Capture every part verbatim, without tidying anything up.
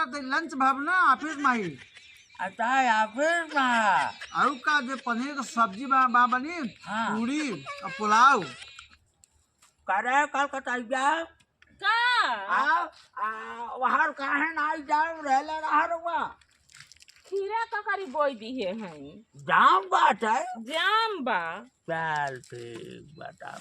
तो लंच भा ना, ऑफिस में ही। अच्छा, ऑफिस में। और का, जो पनीर का सब्जी बा, बा बनी, हाँ। पूरी और पुलाव। करे कलकतैया? का? आ, आ, वहार काहे ना आई जाम रहले रहा रउआ? खीरा ककरी बोई दिहे हैं। जाम बाटे? जाम बा। चल ठीक बता।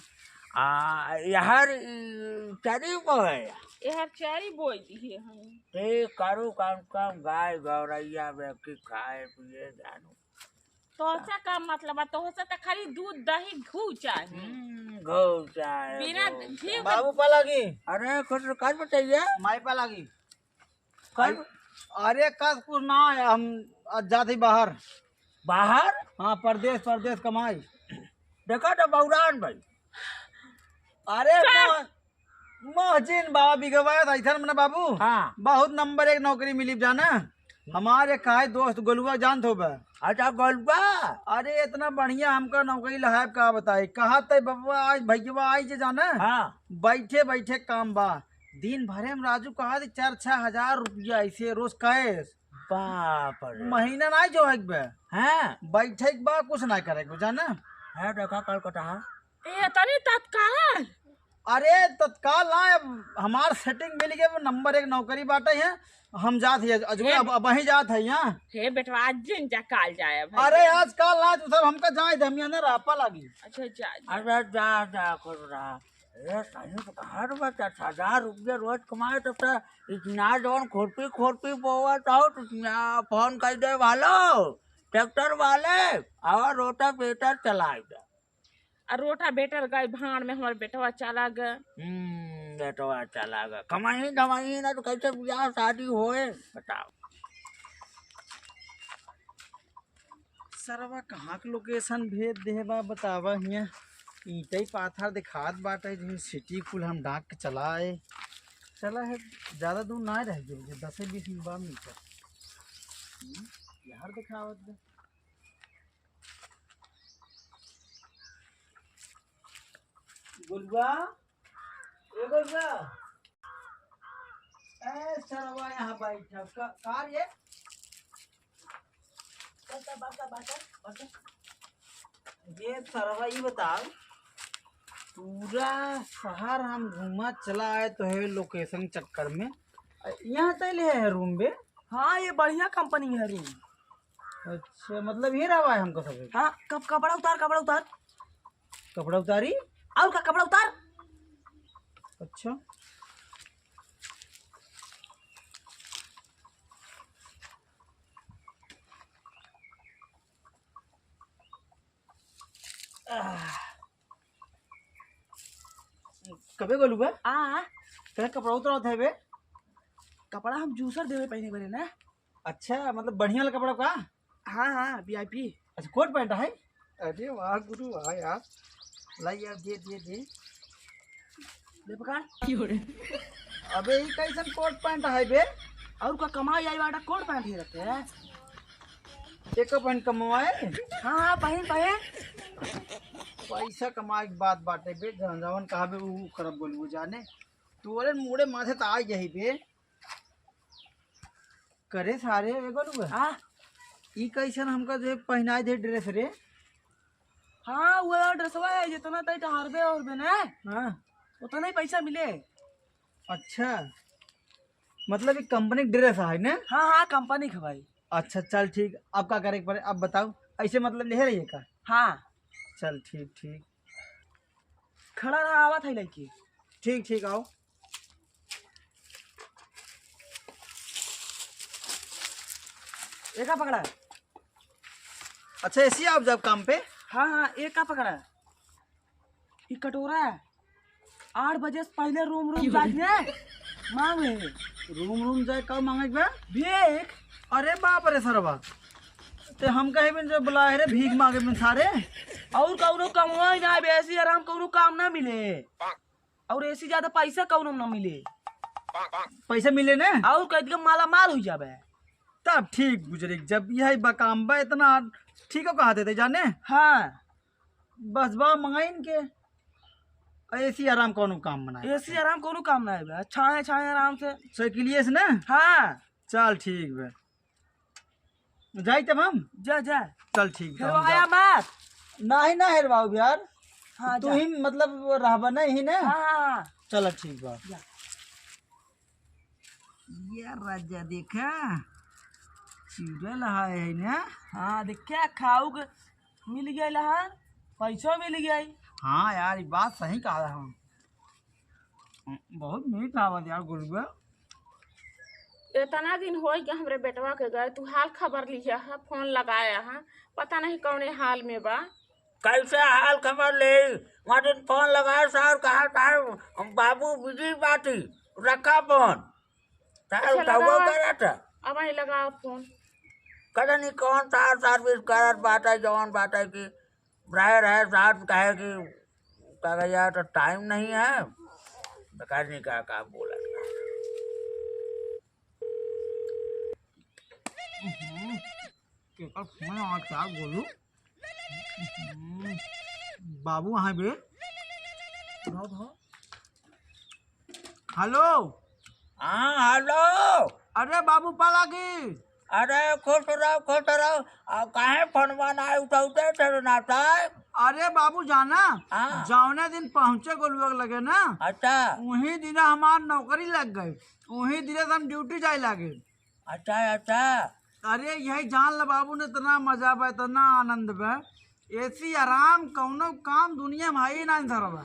आ, यहर ई चरी को है? यहर चरी बोई दिहे हैं। ठीक करू, कम से कम गाय गौरैया में की खाए पिए जानू। तोहसे का मतलब बा? तोहसे त खाली दूध, दही, घू चाही। हम्म, घू चाही, बिना घू घी चाही। बाबू पालागी। अरे, कुछ काज बताइए। माई पालागी। काज? अरे, काज कुछ ना है, हम आज जात ही बाहर। बाहर? हाँ, परदेस, परदेस कमाई। देखा तो बौरान भाई। अरे, का? मोह-, मोहजिन बाबा बिगवायत ऐसन मने बाबू। हाँ। बहुत नंबर एक नौकरी मिली जाना। हमारे काहे दोस्त गोलुआ जानत होबे? अच्छा, गोलुआ? अरे, इतना बढ़िया हमका नौकरी लहायब का बताई। कहा तै बबुआ आज भैया आई जे जाना। हाँ। बैठे बैठे काम बा। दिन भरे में राजू कहा दे चार छह हजार रुपया ऐसे रोज कैश। बाप रे। महीना ना जो है बे। हाँ। बैठे के बा, कुछ ना करे के बा, जाना। है देखा कलकत्ता। ए, तनी तत्काल। अरे, तत्काल ना, अब हमार सेटिंग मिल गई, वो नंबर एक नौकरी बाटे है, हम जात ही, अजूबे अरे। अब, अब वहीं जात है यहाँ। हे बेटवा, आज जिन जा, काल जाए भाई। अरे, आज काल ना, तू सब हमका जाए दे, हम यहाँ ना रापा लागी। अच्छा, जा, जा। अरे, जा, जा, खुश रहा। ए, सही तो कहा रे बा, दस हजार रुपया रोज कमाए, तब तो इतना जौन खुरपी, खुरपी बोवत हो, तो इतना फोन कर दे वालो, ट्रैक्टर वाले, और रोटावेटर चलाए दे। आ रोटावेटर गए भाड़ में, हमार बेटवा चला गए। हम्म, बेटवा चला गए। कमाई धमाई ना तो कैसे बियाह शादी होए, बताओ। सरवा कहाँ के लोकेशन भेज दे बा, बतावा हियाँ। ईंटई पाथर दिखात बाटे, जहीं सिटी कुल हम डाक के चला आए। चला है, ज्यादा दूर ना रह गए, जो दसे बीस में बा मीटर। हम्म, यार दिखावत बा। गोलुआ, ए गोलुआ, ए सरवा यहाँ बैठा, का, का रे? बैठा, बैठा, बैठा, बैठा। ये सरवा, ये बताओ, पूरा शहर हम घूमा चला आए तो है लोकेशन चक्कर में, यहाँ तय ले है रूम बे? हाँ, ये बढ़िया कंपनी है रूम। अच्छा, मतलब ये रहा है हमको सब? हाँ, कप-, कपड़ा उतार, कपड़ा उतार। कपड़ा उतारी? और का, कपड़ा उतार। अच्छा। आह। कबे गोलू बा? आ। कहे कपड़ा उतरत है बे? कपड़ा हम जूसर देवे पहने बने ना। अच्छा, मतलब बढ़िया वाला कपड़ा का? हाँ, हाँ, वीआईपी। अच्छा, कोट पैंट है? अरे वाह गुरु, वाह यार। ला यार, दे, दे, दे। ले पकड़। अबे, ई कैसन कोट पैंट है बे? और का कमाई आई बाटा, कोट पैंट ही रहते हैं। एक पैंट कमाए? हाँ, हाँ, पहन, पहन। पैसा कमाए के बात बाटे बे, जौन, जौन कहबे उ करब बोलबो जाने। तोरे मूड़े माथे त आ जाई बे। करे सारे, ए गोलुआ। हाँ। ई कैसन हमका जे पहिनाए दे ड्रेस रे? हाँ, वो ड्रेसवा है, जितना तय टहरबे और बे ना, हाँ। उतना ही पैसा मिले। अच्छा, मतलब ई कंपनी के ड्रेस है ना? हाँ, हाँ, कंपनी के भाई। अच्छा, चल ठीक, अब का करे के पड़े, अब बताओ, ऐसे मतलब ले रही है का? हाँ। चल ठीक, ठीक। खड़ा रहा, आवत है लड़की। ठीक, ठीक, आओ। एका पकड़ा। अच्छा, ऐसी आप जब काम पे? हाँ, हाँ, एका पकड़ा। ई कटोरा है। आठ बजे से पहले रूम, रूम जाके मांग ले। रूम, रूम जाए का मांगे बे? भीख। अरे बाप रे सरवा, ते हम कहे बिन जो बुलाए रे भीख मांगे बिन सारे। और कौनो कमवा ही ना, ऐसी आराम कौनो काम ना मिले। और ऐसी ज्यादा पैसा कौनो ना मिले। पैसा मिले ने? और कह दिया माला माल हो जाबे। तब ठीक गुजरे, जब यही बकाम बा इतना ठीक हो कहा देते जाने। हाँ। बस बा मंगाइन के। ऐसी आराम कौनो काम बनाए। ऐसी आराम कौनो काम ना है बे। छाए, छाए आराम से। साइकिलिए से ना? हाँ। चल ठीक बा, जाई तब हम। जा, जा। चल ठीक बा, फिर हम आया जा। मत। नाही ना हेरवाऊ यार, हाँ, तू जा। ही मतलब रहबा नहीं ना। हाँ, हाँ, हाँ। चल ठीक बा। जा। ये राजा देखा, चिड़ल है, है ना? हाँ, देखा, खाऊ के मिल गया है, पैसो मिल गया है। हाँ यार, ये बात सही कहा हम। बहुत मीठ आवत यार गोलुआ। इतना दिन होई के हमरे बेटवा के गए, तू हाल खबर लिया है, फोन लगाया है, पता नहीं कौने हाल में बा। कैसे हाल खबर ले? वहाँ दिन फोन लगाए साहब, कहा था बाबू बिजी बाटी, रखा फोन। साहब अच्छा, उठाओ लगावा। करा था। अब वहीं लगाओ फोन। कदा नहीं कौन साहब सर्विस करत बाटे, जवान बाटे कि रहे रहे साहब कहे कि का कहे यार, तो टाइम नहीं है, तो कहे नहीं का, का बोला। हम्म, केकर फोन आ, क्या बोलू? हम्म, बाबू हाँ बे। हेलो। हाँ, हेलो। अरे बाबू पालागी। अरे खुश रहो, खुश रहो। आ, काहे फोनवा ना उठाउते थे ना ताई? अरे बाबू जाना, हाँ। जौने दिन पहुँचे गोलुआ के लगे ना, अच्छा। उही दिन हमार नौकरी लग गई, उही दिन से हम ड्यूटी जाए लागे। अच्छा, अच्छा। अरे यही जान ल बाबू ने इतना मजा बा, इतना आनंद बा, ऐसी आराम कौनो काम दुनिया में है ही ना धरवा।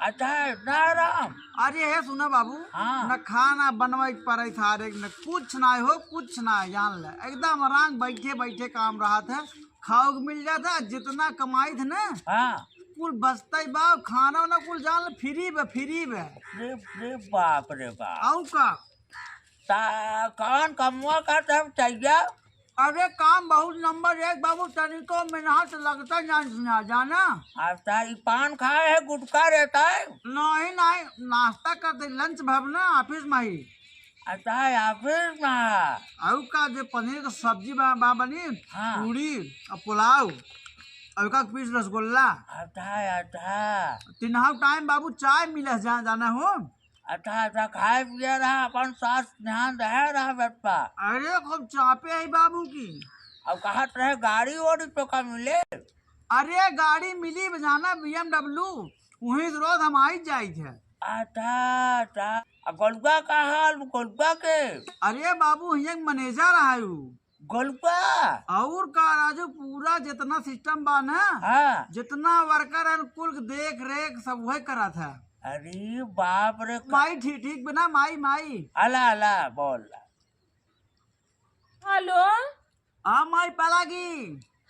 अच्छा, इतना आराम? अरे हे सुना बाबू, हाँ। न खाना बनवाई के पड़े था, अरे न कुछ ना हो, कुछ ना, जान ले एकदम आराम, बैठे बैठे काम रहत है, खाओ के मिल जाता, जितना कमाई थे ना, हाँ। कुल बचता ही बा, खाना वाना कुल जान ले फ्री बा, फ्री बा। रे, रे बाप रे बाप। आऊ का? ता कौन कमुआ का सब चाहिए? अरे काम बहुत नंबर एक बाबू, तनिको मेहनत लगता जान सुना जाना। अच्छा, ई पान खाए है, गुटखा रहता है? नहीं, नहीं, नाश्ता करते, लंच भर ना, ऑफिस में ही। अच्छा, ऑफिस में। आऊ का जे पनीर के सब्जी बा, बा बनी, हाँ। पूरी और पुलाव, और का पीस रसगुल्ला। अच्छा, अच्छा। तीनों टाइम बाबू चाय मिले जा, जाना हो। अच्छा, अच्छा, खाए पिए रहा, अपन स्वास्थ्य ध्यान रहे रहा बेटवा। अरे, खूब चापे है बाबू की। अब कहत रहे गाड़ी ओड़ी तो का मिले? अरे, गाड़ी मिली बजाना B M W, वहीं से रोज हम आई जाई थे। अच्छा, अच्छा, अब गोलुआ का हाल, गोलुआ के? अरे बाबू, हियां के मैनेजर है उ। गोलुआ? और का राजू, पूरा जितना सिस्टम बा ना, हाँ। जितना वर्कर है, कुल के देख रेख सब वही करत है। अरे बाप रे, का- माई ठीक, ठीक बना, माई, माई। अला, अला, बोल। हेलो। हाँ माई, पालागी।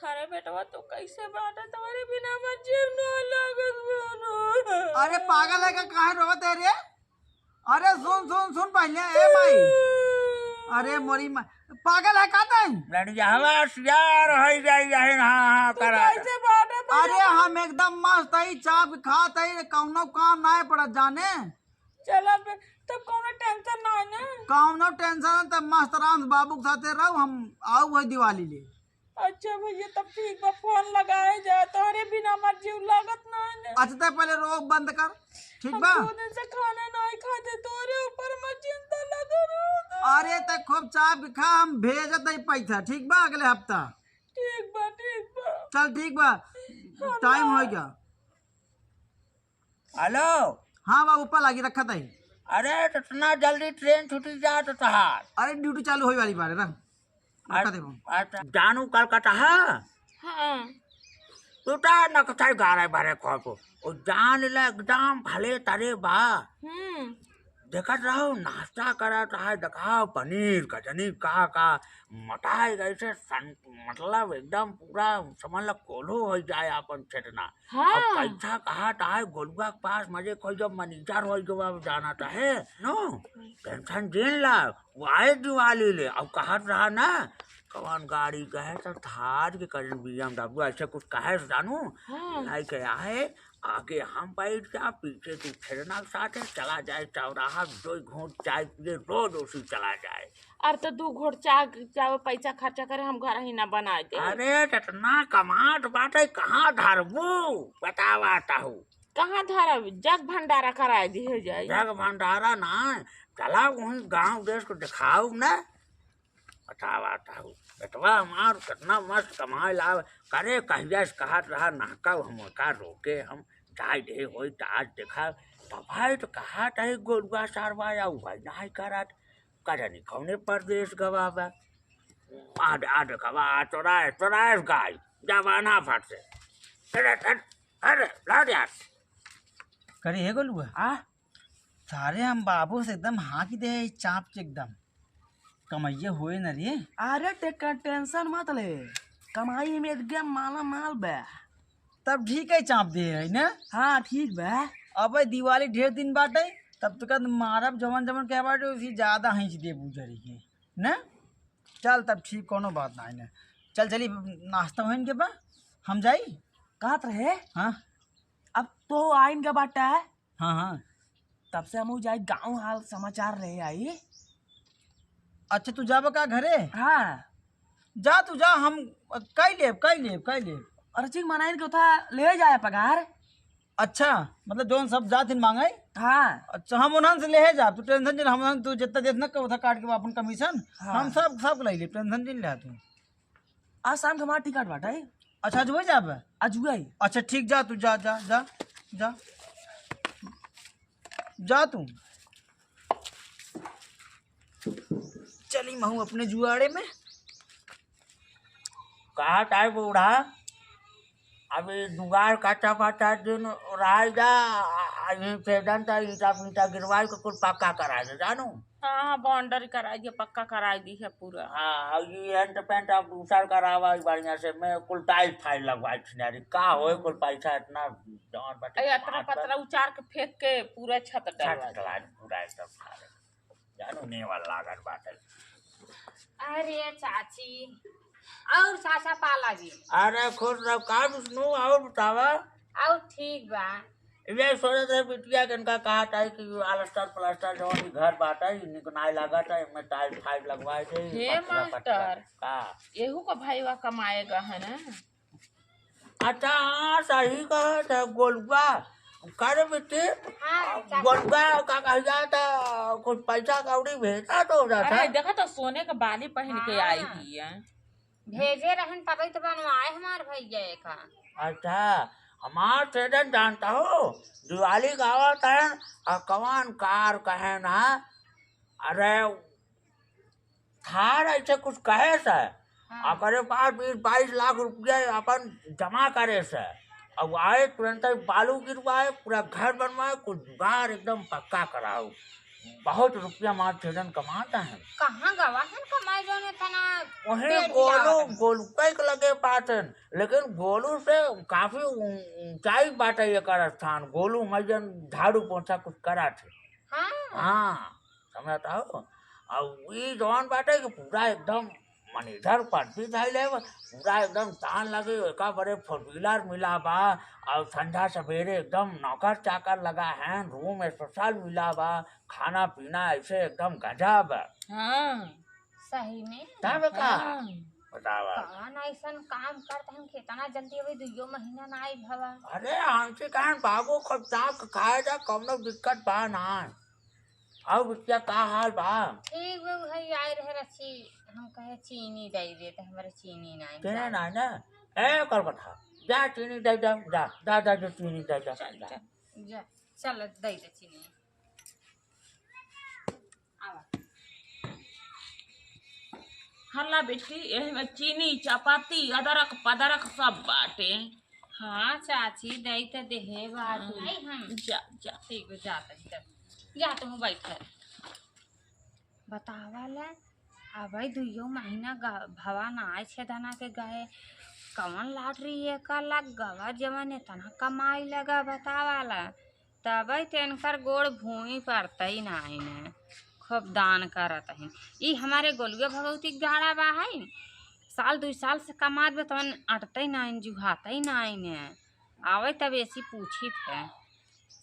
अरे बेटवा, तू कैसे बाटा? तुम्हारे बिना हमार जीव ना लागत बा। अरे पागल है का, काहे रोवत है रे? अरे सुन, सुन, सुन पहिले, ए माई। अरे मोरी माई, पागल है का तई? लड़ियावा सियार होई जाई, जाहिन हाँ, हाँ तू करा। कैसे बाटे? अरे हम एकदम मस्त हई, चाप खात हई, कौनो काम नाय पड़त जाने। चला बे, तब कौनो टेंशन ना है ना? कौनो टेंशन है, तब मस्त आराम से बाबू के साथे रहो, हम आऊ वही दिवाली ले। अच्छा भैया, तब ठीक बा, फोन लगाए जा, तोहरे बिना हमार जीव लागत ना है ना। अच्छा, ते पहले रोक बंद कर, ठीक हम बा? दो दिन से खाना नहीं खाते, तोहरे ऊपर हमार चिंता लगा रहता। अरे, ते खूब चाप खा, हम भेजत है पैसा, ठीक बा, अगले हफ्ता। ठीक बा, ठीक बा। चल, ठीक बा, हाँ, टाइम बा। हो गया। हेलो। हाँ बाबू, पालागी रखत है। अरे, तो इतना जल्दी ट्रेन छूटी जात तोहार? अरे, ड्यूटी चालू होई वाली बारे ना। रखा दे फोन। अच्छा, जानू कलकत्ता है? हाँ। तू तो नकसाई गा रहे बारे खो तो। ओ जान ले एकदम भले तरे बा। हम्म। देखत रहो, नाश्ता करत है, देखाओ पनीर का जनी का का मटाई गई से सन-, मतलब एकदम पूरा समझ ल कोल्हो हो जाए आपन चेतना। हाँ। अब पैसा कहत है गोलुआ के पास मजे कोई जब मैनेजर हो जो अब जाना चाहे, नो? टेंशन जिन ला, वो आए दिवाली ले, अब कहत रहा ना, कौन गाड़ी कहे तो थार के करें B M W, ऐसे कुछ कहे से जानू, हाँ। लाई के आए, आगे हम बैठ जा, पीछे तू खेलना के साथे चला जाए चौराहा, दो घूंट चाय पिए, रोज उसी चला जाए। अरे तो दू घूंट चाय, चाय पैसा खर्चा करे, हम घर ही ना बनाए दे। अरे जितना कमात बाटे, कहाँ धरबू, बतावा ताहू। कहाँ धरब? जग भंडारा कराए दिहे जाई। जग भंडारा ना, चला वहीं गांव देश को दिखाऊ ना। बतावा ताऊ, बेटवा हमार कितना मस्त कमाए लाव, करे कहिया से कहत रहा, नहका हम का रोके, हम जाए दे होई त आज देखा, तब भाई तो कहत है गोरुआ सारवा या वही नहीं करत, का जानी कौने परदेस गवा बा। आ दे, आ दे, गवा, आ चोराए, चोराए गाय, जा बान्हा फट से। अरे, अरे, अरे, ला दे यार। करे हे गोलुआ? आ? सारे हम बाबू से एकदम हाँकी दे, चाप के एकदम। कमैया होए न रे। अरे, ते का tension मत ले, कमाई में एकदम माला माल बा। तब ठीक है, चाप दे है ना? हाँ, ठीक बा। अबे दिवाली ढेर दिन बाटे, तब तक मारब जवन जवन कहे बाटे, उसी ज्यादा हाँकी दे बुझरी के, ना? चल तब ठीक, कोनो बात ना है ना। चल चली, नाश्ता होइन के बा, हम जाई। कहत रहे? हाँ। अब तो आइन का बाटा है। हाँ, हाँ। तब से हमहू जाई, गाँव हाल समाचार रहे आई। अच्छा, तू जाबे का घरे? हाँ। जा तू जा, हम कई लेब, कई लेब, कई लेब। अरे ठीक, मनाइन के उठा ले जाए पगार। अच्छा, मतलब जौन सब जात हिन मांगे? हाँ। अच्छा, हम उन्हन से लेहे जाब, तू tension जिन, हम उन्हन, तू जितना देत न, उतना काट के अपन commission, हाँ। हम सब, सब ले लेब, tension जिन ले तू। आज शाम के हमार टिकट बाटे। अच्छा, आज वही जाबे? आज वही। अच्छा, ठीक, जा तू, जा, जा, जा, जा, जा तू। चली महू अपने जुआड़े में। कहा ताई बूढ़ा, अभी जुगाड़ का चपा चार दिन रह जा, आ, आ, ये छेदन त ईंटा पीटा गिरवाई के कुल पक्का करा दे, जानू। हाँ, हाँ, boundary कराई दिया, पक्का कराई दी है पूरा। हाँ, और ये end paint अब दूसर करावा बढ़िया से, मैं कुल tiles फाइल लगवाई छिनारी, का होए कुल पैसा इतना जौन बटे अरे, इतना कमात बा। पतरा उचार के फेंक के पूरा छत छत डलवा दिया। डलवा पूरा एकदम सारे। जानू नेवल लागत बाटे। अरे चाची, और चाचा पाला जी। अरे खुश रहो, का विष्णु, और बतावा? और ठीक बा। ये सोचत रहे बिटिया के इनका कहा था कि ये आलस्टर प्लास्टर जौन भी घर बाटे, ये निक नाय लागत है, इनमें tiles फाइल लगवाए दे, हे पतरा पतरा। मास्टर, का? एहू का भाईवा कमाएगा है ना? अच्छा, हाँ, सही कहत है गोलुआ। का रे बेटी? हाँ, चाचा। गोलुआ का कह जाता, कुछ पैसा कौड़ी भेजा तो जाता। अरे, देखा तो सोने के बाली पहन के हाँ। आई ही है। भेजे रहन तबे तो बनवाए हमार भैया का। अच्छा, हमार छेदन जानता हो, दिवाली का आवत है, और कौन कार कहे ना, अरे थार ऐसे कुछ कहे से, हाँ। ओकरे पास बीस बाईस लाख रुपया अपन जमा करे से, अब आए तुरंत ही बालू गिरवाए, पूरा घर बनवाए, कुछ जुगाड़ एकदम पक्का कराओ। बहुत रुपया मार छेदन कमाता है। कहाँ गवा है कमाई जौन इतना वहीं पेट गोलू, लावत है? गोलू के लगे पास है, लेकिन गोलू से काफी ऊ-, ऊंचाई बाटे एकर स्थान। गोलू मजन झाड़ू पोछा कुछ करा थे। हाँ। हाँ। समझत हो? और ई जौन बाटे कि पूरा एकदम manager पद भी धइले बा, पूरा एकदम तान लगे, एका बरे four wheeler मिला बा, और संझा सबेरे एकदम नौकर चाकर लगा है, room special मिला बा, खाना पीना ऐसे एकदम गजब। हाँ। सही में? तब का? हाँ। बतावा। कौन ऐसन काम करत हन कि इतना जल्दी अभी दुइयो महीना ना आई भवा? अरे, हमसे कहन बाबू, खूब चाप के खाए जा, कौनो दिक्कत बा ना। और बिटिया, का हाल बा? ठीक बा, वही आए रहे रची, हम कहे चीनी दे दे, तो हमारे चीनी ना चीनी ना ना? ए, कलकत्ता, जा चीनी दे दे, जा, जा, जा, जा, चीनी दे दे, चल, जा। चल, जा, चल, दे दे चीनी। आवा। हल्ला बेटी, एह में चीनी, चपाती, अदरक, पदरक सब बाटे। हाँ चाची, दई त देहे बाटू। हाँ। आई हम। जा, जा। ठीक बा, जा तनी, जा। जा तुम बैठ। बतावा ले, अबे दुइयो महीना ग-, भवा ना आए छेदना के गए। कवन lottery एकर लग गवा, जवन इतना कमाई लगा, बतावा ले। तबे तो इनकर गोड़ भूमि परतई नाई ने, खूब दान करत हईन। ई हमारे गोलुआ भगवती के गाड़ा बा है, साल दुई साल से कमात बा, तवन अटतई नाई, जुहातई नाई ने। आवे तब ऐसी पूछित है,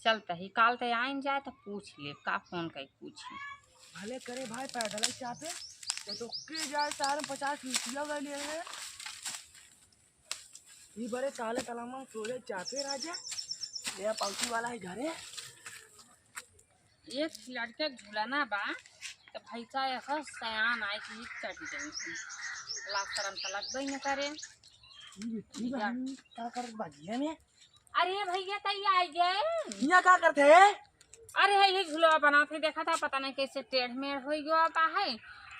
चलत ही काल ते आइन जाए तो पूछ ले, का फोन कई पूछी। भले करे भाई पैदल ही चापे, तो, तो के जाए सारे पचास रुपया ले ले। ई बड़े काले कलमा में सोरे चापे राजा। ये पाउची वाला है घरे। एक लड़के के झुलाना बा, त भैंसा ऐसा सयान आए कि चढ़ गई थी। लाज शरम तो लगबे न करे। ई, ई बहिनी, का करत बा जिया में? अरे भैया, तई आ गए। हियाँ का करत है? अरे, है ये झुलवा बनात है, देखा था, पता नहीं कैसे टेढ़ मेढ़ हो गया बा है।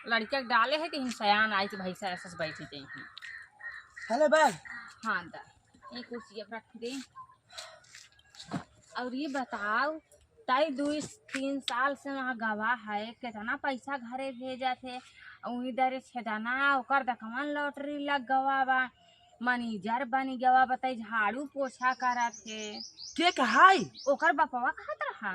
लड़का के डाले है, तो हम सयान आई कि भैंसा ऐसे बैठी गई हैं। हेलो, बैग। हाँ, दा, ये कुर्सी अब रख दे। और ये बताओ, ताई, दो तीन साल से वहाँ गवा है, कितना पैसा घरे भेजा थे, और इधर छेदना, ओकर दखमन लॉटरी लग गवा बा, मैनेजर बन गवा, बताई, झाड़ू पोछा करत है। के कहाई? ओकर बपवा कहत रहा,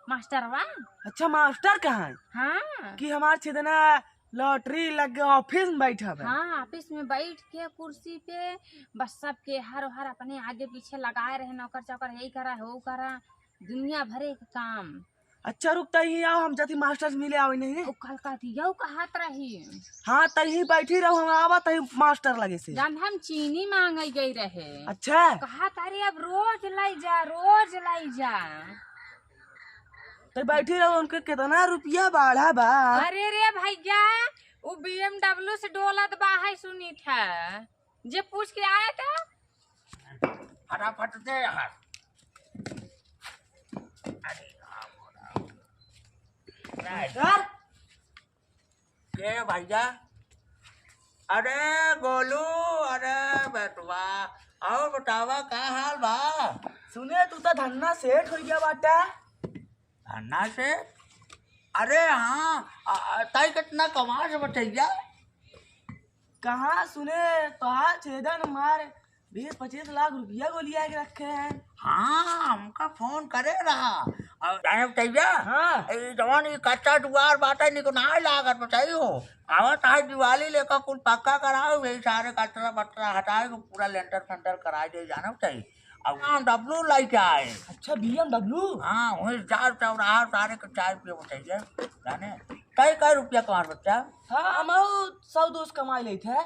मास्टरवा। अच्छा, मास्टर कहाई? हाँ। कि हमार छेदना लॉटरी लग गए, ऑफिस में बैठा बा। हाँ, ऑफिस में बैठ के कुर्सी पे बस सबके हर हर अपने आगे पीछे लगाए रहे, नौकर चाकर, यही करा, हो करा, दुनिया भरे के काम। अच्छा, रुक, तही आओ, हम जाती मास्टर से मिले आवे नहीं। ओ कलकतिया कहत रही। हाँ, तही बैठी रहो, हम आवा तही मास्टर लगे से। जान हम चीनी मांगे गई रहे। अच्छा। कहत अरे अब रोज लाई जा, रोज लाई जा। तो बैठी रहो, उनके कितना रुपया बाढ़ा बा? अरे रे भैया, उ बीएमडब्ल्यू से डोलत बा है, सुनी था, जे पूछ के आए तो। फटाफट दे यार। अरे राम, राम। राम। सर? के भैया? अरे गोलू, अरे बेटवा, और बतावा का हाल बा? सुने तू तो धन्ना सेठ हो गया बाटा। धन्ना सेठ? अरे हाँ, आ, आ, ताई कितना कमा से बचैया? कहाँ सुने तोहार छेदन मार बीस पच्चीस लाख रुपया गोलिया के रखे हैं। हाँ, हमका फोन करे रहा। और जाने बतैया? हाँ। ई जवन ई कच्चा दुआर बाटे, निको नाय लागत, बताई हो। आवत है दिवाली लेकर कुल पक्का कराओ, यही सारे कचरा बचरा हटाए के पूरा लेंटर फेंटर कराए दे, जाने बतैया। अब हम डब्लू लेके आए। अच्छा, बीएमडब्ल्यू? हाँ, वही चार चौराहा सारे के चाय पिए बतैया, जाने। कई कई रुपया कमार बच्चा? हाँ, हम सौ दो सौ कमाई लेते हैं।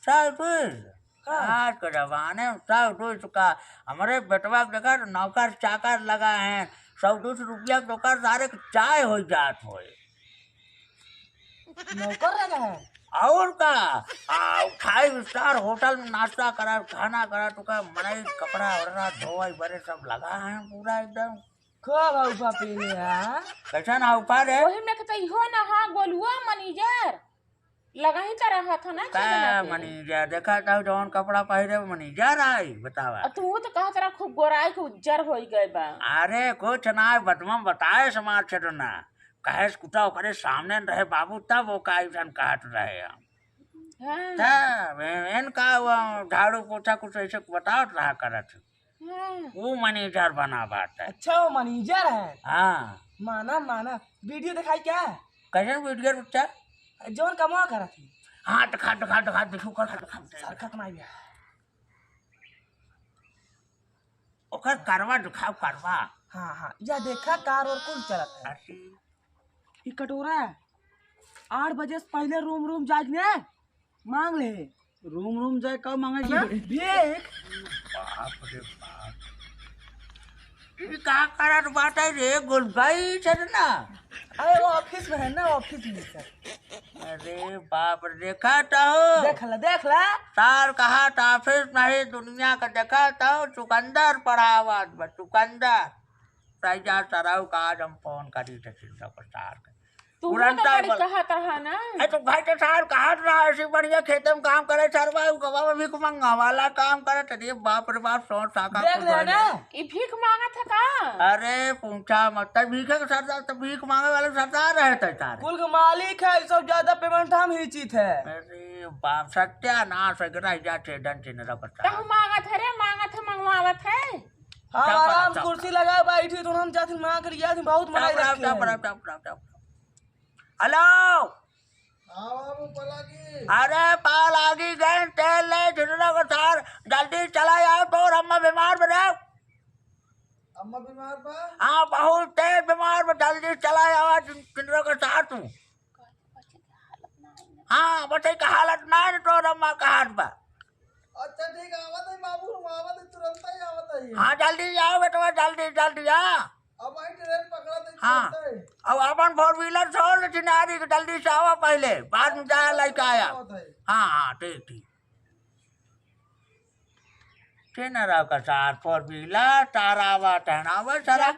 सौ दो सौ? हाँ। आज के जमाने में सौ दो सौ का, हमरे बेटवा के देखा, नौकर चाकर लगा है, सौ दो सौ रुपया के ओकर सारे के चाय हो जात होए। नौकर लगा है? और का? आ, फाइव स्टार होटल में नाश्ता करा, खाना करा, तो का मनई कपड़ा ओढ़ना, धोए बरे सब लगा है पूरा एकदम। खूब हौफा पीले है। कैसन हौफा रे? वही में के तो इहो ना, हाँ, गोलुआ मैनेजर। लगा ही तो रहा था ना का छेदना के। मैनेजर? देखा था जौन कपड़ा पहिरे, मैनेजर आई, बतावा। आ तू तो कहत रहा खूब गोराई के उज्जर होई गए बा। अरे कुछ ना, बदमा बताए समाज छेदना। कहे से कुटा ओकरे सामने रहे बाबू, तब वो का ऐसन कहत रहे हम। हाँ। तब ए-, इनका वो झाड़ू पोछा कुछ ऐसे बतावत रहा करत। हाँ। वो मैनेजर बना बात है। अच्छा, वो मैनेजर है। हाँ। माना, माना। वीडियो दिखाई क्या? कैसन वीडियो बच्चा? जौन कमवा करत है। हाँ, दिखा, दिखा, दिखा, देखो, कर, कर, कर, कर। सरकत नहीं है। ओकर करवा दिखाओ, करवा। हाँ, हाँ, या देखा, कार और कुल चलत है। अच्छी। ई कटोरा आठ बजे से पहले रूम, रूम जाके ने मांग ले। रूम, रूम जाए का मांगे के? भीख। बाप रे बाप। ई का करत बाटे रे गोलू भाई छेदना? अरे वो ऑफिस में है ना, ऑफिस में सर। अरे बाप रे, देखा तो हो। देख ला, देख ला। सार कहा तो ऑफिस नहीं, दुनिया का देखा तो चुकंदर पढ़ावत बा, चुकंदर। सही जा सराऊ का आज हम फोन करी थे चिंता को सार के। तू तो तुरंत बड़ी आवल। कहत रहा ना। ए, तो भाई तो सार कहत रहा, ऐसी बढ़िया खेते में काम करे, सरवा, उ गवा में भीख मंगा वाला काम करे, तो रे बाप रे बाप, सोच साका देख को ले ना। ई भीख मांगत है का? अरे, पूछा मत, तब भीखे के सरदार, तब भीख मांगे वाले सरदार रहे थे सारे। कुल के मालिक है, ई सब ज्यादा पेमेंट हम ही चीत है। अरे बाप, सत्यानाश है, रह जा छेदन चिन्ह रखता। तब मांगत है रे, मांगत है, मंगवावत है। हम चुप रह, आराम चुप कुर्सी रह। लगा बैठी, तो हम जाथिन मांग कर लिया, बहुत मनाई चुप रह, रखे चुप हैं। रह, चुप रह, चुप रह। हेलो। हाँ बाबू, पलागी। अरे पलागी गए, तेल ले, झुंझुनू के सार, जल्दी चला आओ, तोर अम्मा बीमार बा रे। अम्मा बीमार बा? हाँ, बहुत तेज बीमार बा, जल्दी चला आओ, झुंझुनू के सार तू। हाँ, बच्चे के हालत ना है, तोर अम्मा का हाथ बा। अच्छा ठीक है, आवत है बाबू, हम आवत है, तुरंत ही आवत है। हाँ, जल्दी आओ बेटवा, जल्दी, जल्दी आ। अब वही ट्रेन पकड़ा तो हाँ। चलते हैं। अब अपन four wheeler छोड़ दे चिनारी के, जल्दी से आवा पहले, बाद में जाए लइका आया। आवत है। हाँ, हाँ, ठीक, ठीक। चिनारा का सार four wheeler, तारावा टहनावे सारा।